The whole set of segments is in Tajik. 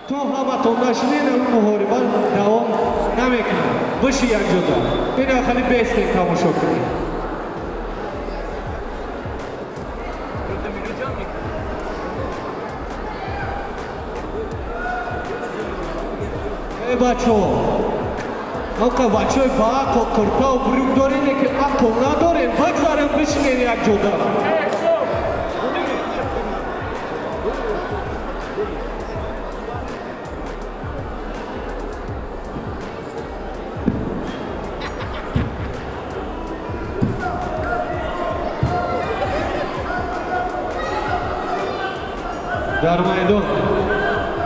То ҳаматон нашинед, он муҳориба давом намекунад. Биши якҷода. Ина хеле бестен тамошо кунед. Эй бачо, оқа бачои ба ақл куртау брюк дорем, лекин ақл надорем. Бигзарем, бишинед якҷода. Дар майдон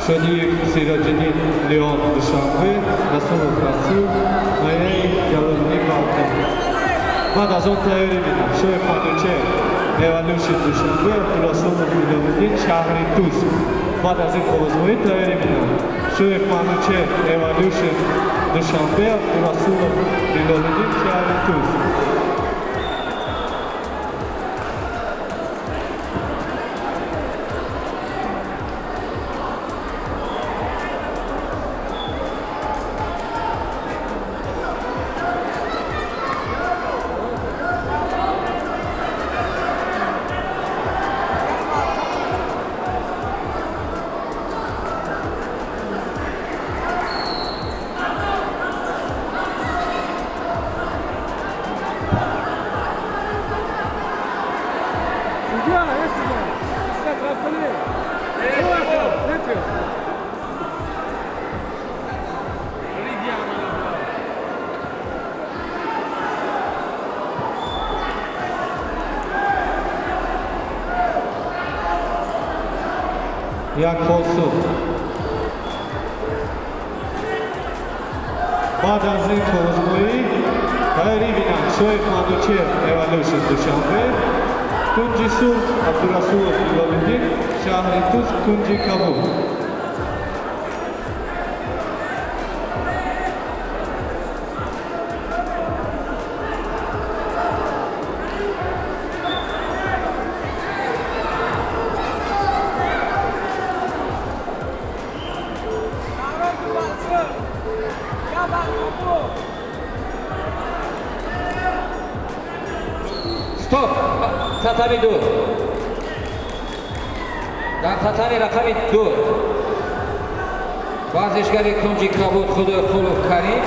Шодиев Сироҷиддин Леон Душанбе, Расулов Расул, Майраи Ҷалолиддин Балхӣ. Баъд аз он тайёрӣ бинам Шоев Манучер Эволюшн Душанбе, Расулов Билолиддин шаҳри Тус. Баъд аз ин овозмоӣ тайёрӣ бинам Шоев Манучер Эволюшн Душанбе, Расулов Билолиддин шаҳри Тус. Як посух. Баъд аз ин овозмоӣ тайёрӣ бинанд Шоев Манучер Эволюшн Душанбе, кунҷи сурх Абдурасулов Билолиддин шаҳри Тус, кунҷи кабуд. Стоп! Татами 2. Дар татами рақами 2 варзишгари кунҷи кабуд Худойқулов Карим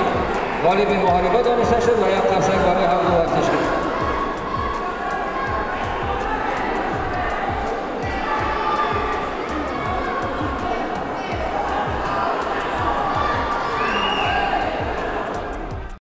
ғолиби муҳориба дониста шуд ва як қарсак барои ҳар ду варзишгар.